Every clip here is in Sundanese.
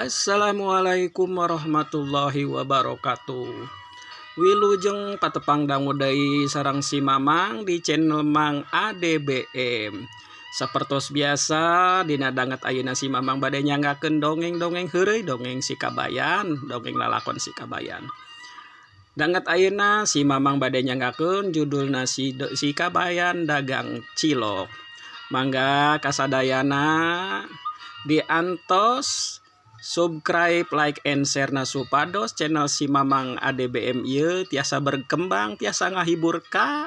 Assalamualaikum warahmatullahi wabarakatuh. Wilujeng patepang dangu deui sareng si Mamang di channel Mang ADBM. Sapertos biasa dina danget ayeuna si Mamang bade nyanggakeun dongeng-dongeng heureuy, dongeng si Kabayan, dongeng lalakon si Kabayan. Danget ayeuna si Mamang bade nyanggakeun judulna si Kabayan Dagang Cilok. Mangga kasadayana diantos subscribe, like, and share na supados channel si Mamang ADBM ieu tiasa berkembang, tiasa ngahibur ka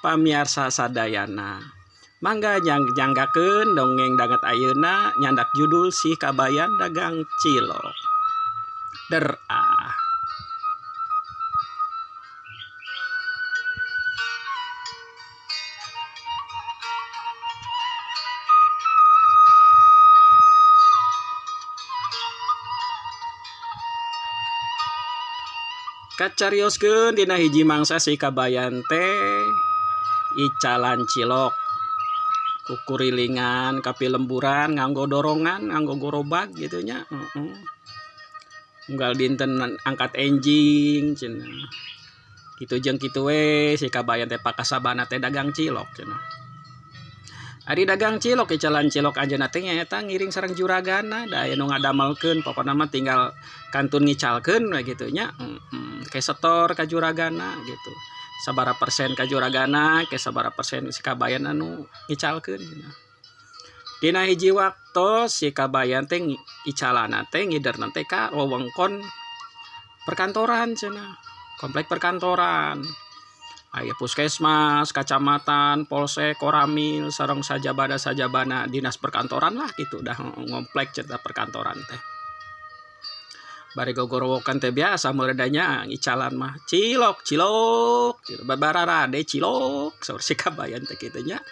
pamiarsa sadayana. Mangga nyanggakeun dongeng danget ayeuna nyandak judul Si Kabayan Dagang Cilok. Der ah. Kacarioskeun dina hiji mangsa si Kabayan teh icalan cilok kukurilingan kapilemburan nganggo dorongan nganggo gorobag gitu nya, heeh. Unggal dinten angkat enjing cenah kitu jeung kitu we si Kabayan teh pakasabana teh dagang cilok cenah. Ari dagang cilok icalan cilok anjeunna teh nyaeta ngiring sareng juragana da aya nu ngadamelkeun, pokona mah tinggal kantun ngicalkeun we kitu nya, heeh. Ke setor ka juragana gitu, sabaraha persen ka juragana ke sabaraha persen si Kabayan anu ngicalkeun cenah. Dina hiji waktos si Kabayan teh icalana teh ngiderna teh ka wewengkon perkantoran cenah, komplek perkantoran. Aya puskesmas, kacamatan, polsek, koramil, sareng sajabana-sajabana dinas perkantoran lah gitu dah ngomplek cerita perkantoran teh. Bari gogorowokan teh biasa meredanya icalan mah cilok cilok babararade cilok saur si Kabayan teh kitu nya.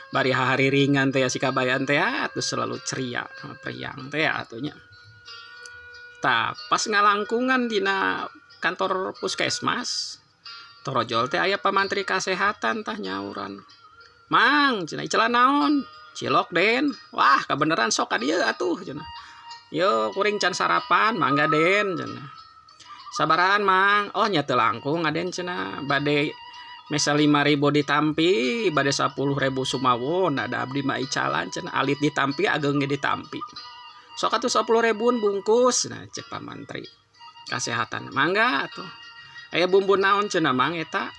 Bari hari ringan teh si Kabayan teh atuh selalu ceria priang teh atuh nya. Tah pas ngalangkungan dina kantor puskesmas torojol teh aya pamantri kasehatan tah nyauran. Mang cenah icalan naon? Cilok Den. Wah kabeneran sok ka dieu atuh cenah. Yo kuring can sarapan mangga Den cenah. Sabarahan Mang? Oh nya teu langkung Aden cenah bade mesa 5.000 ditampi bade 10.000 sumawon ada abdi mah icalan cenah alit ditampi ageung ge ditampi. Sok atuh 10.000 bungkus nah cek pamantri kasehatan mangga atuh. Aya bumbu naon cenah Mang eta?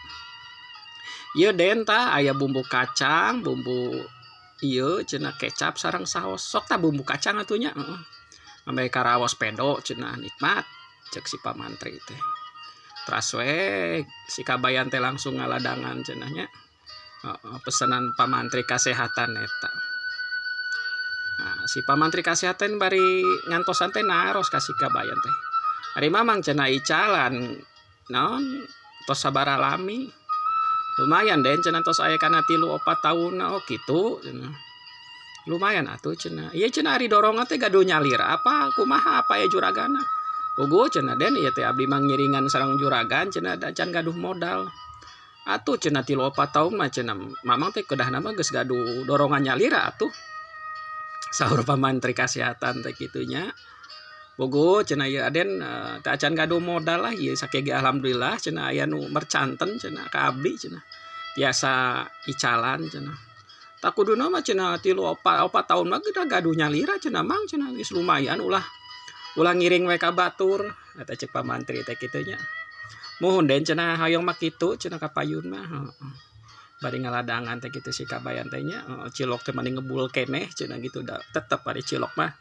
Ieu Den tah aya bumbu kacang, bumbu ieu cenah kecap sareng saos. Sok tah bumbu kacang atuh nya, heeh. Ameh karaos pedo cenah nikmat cek si pamantri teh. Teras we si Kabayan teh langsung ngaladangan cenah nya. Heeh, pesanan pamantri kasehatan eta. Nah, si pamantri kasehatan bari ngantosan teh naros ka si Kabayan teh. Ari Mamang cenah icalan naon tos sabaraha lami? Lumayan Den cenah tos aya kana 3 4 taunna. Oh kitu cenah. Lumayan atuh cenah. Ieu cenah ari dorongan teh gaduh nyalira apa kumaha apa ya juragana? Puguh cenah Den ieu teh abdi mah ngiringan sareng juragan cenah da can gaduh modal. Atuh cenah 3 4 taun mah cenah Mamang teh kedahna mah geus gaduh dorongan nyalira atuh. Saur pamantri kasehatan teh kitu nya. Puguh cenah ieu Aden teh acan gaduh modal lah ieu sakege alhamdulillah cenah aya nu mercanten cenah ka abdi cenah. Tiasa icalan cenah. Tak kuduna mah cenah 3 4 taun mah geus gaduh nyalira cenah Mang cenah geus lumayan ulah ulah ngiring we ka batur eta cek pamantri teh kitu nya. Muhun Den cenah hoyong mah kitu cenah ka payun mah, heeh. Bari ngaladangan teh kitu si Kabayan teh nya, cilok teh mani ngebul keneh cenah gitu da tetep ari cilok mah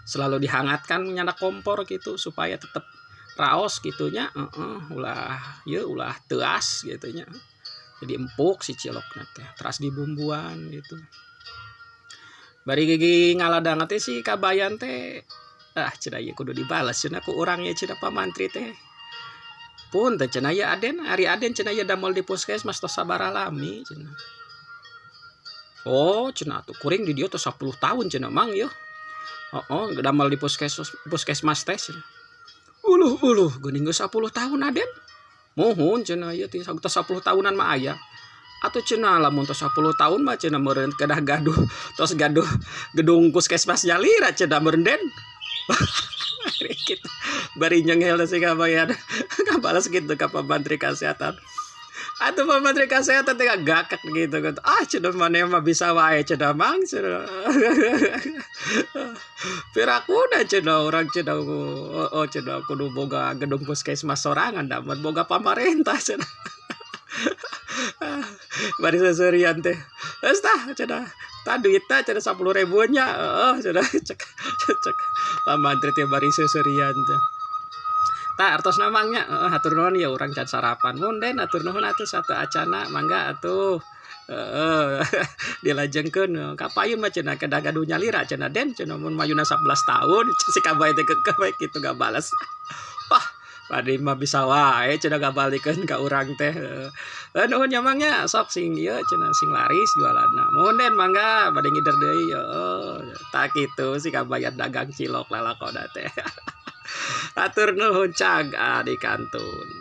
selalu dihangatkan nyana kompor gitu supaya tetep raos gitunya, heeh, ulah ieu ulah teuas gitu nya. Jadi empuk si cilokna teh, teras dibumbuan gitu. Bari gigi ngaladangan teh si Kabayan teh ah cenah ieu kudu dibales cenah ku urang ieu cenah pamantri teh. Punten cenah ieu Aden, ari Aden cenah ieu damel di puskesmas tos sabaraha lami cenah. Oh cenah atuh kuring di dieu tos 10 tahun cenah Mang ieu. Heeh, damel di puskesmas teh cenah. Uluh uluh geuning geus 10 tahun Aden. Muhun cenah ieu teh tos 10 tahunan mah aya. Atuh cenah lamun tos 10 tahun mah cenah meureun kedah gaduh tos gaduh gedung puskesmas nyalira cenah meureun Den. Kitu bari nyenghel si kabayan kabalas gitu ka Pak Mantri Kesehatan. Atuh Pak Menteri Kesehatan teh gakak gitu kan. Ah, cenah maneh mah bisa wae cenah, Mang, cenah. Pirakuna cenah urang cenah, oh, cenah kudu boga gedung puskesmas sorangan da mun boga pamarentah cenah. Bari seuseurian teh. Geus tah cenah. Tah duitna cenah 10.000 nya. Heeh cenah, cek cek Pak Mantri teh bari seuseurian teh. Tah, artosna, Mang, nya. Heeh, hatur nuhun ya, urang can sarapan. Mun Den, hatur nuhun atuh sateuacanna, mangga atuh. Heeh, dilajengkeun kapayun mah cenah kedah gaduh nyalira cenah, Den, cenah mun mayuna 11 tahun si kabayan teh keukeuh we kitu ngabales. Wah, maneh mah bisa wae cenah ngabalikeun ka urang teh. Heeh, nuhun nya, Mang, nya, sok sing ieu cenah, sing laris jualanna. Muhun Den, mangga bade ngider deui, heeh. Tah kitu si kabayan dagang cilok lalakonna teh. Hatur nuhun, cag adi kantun.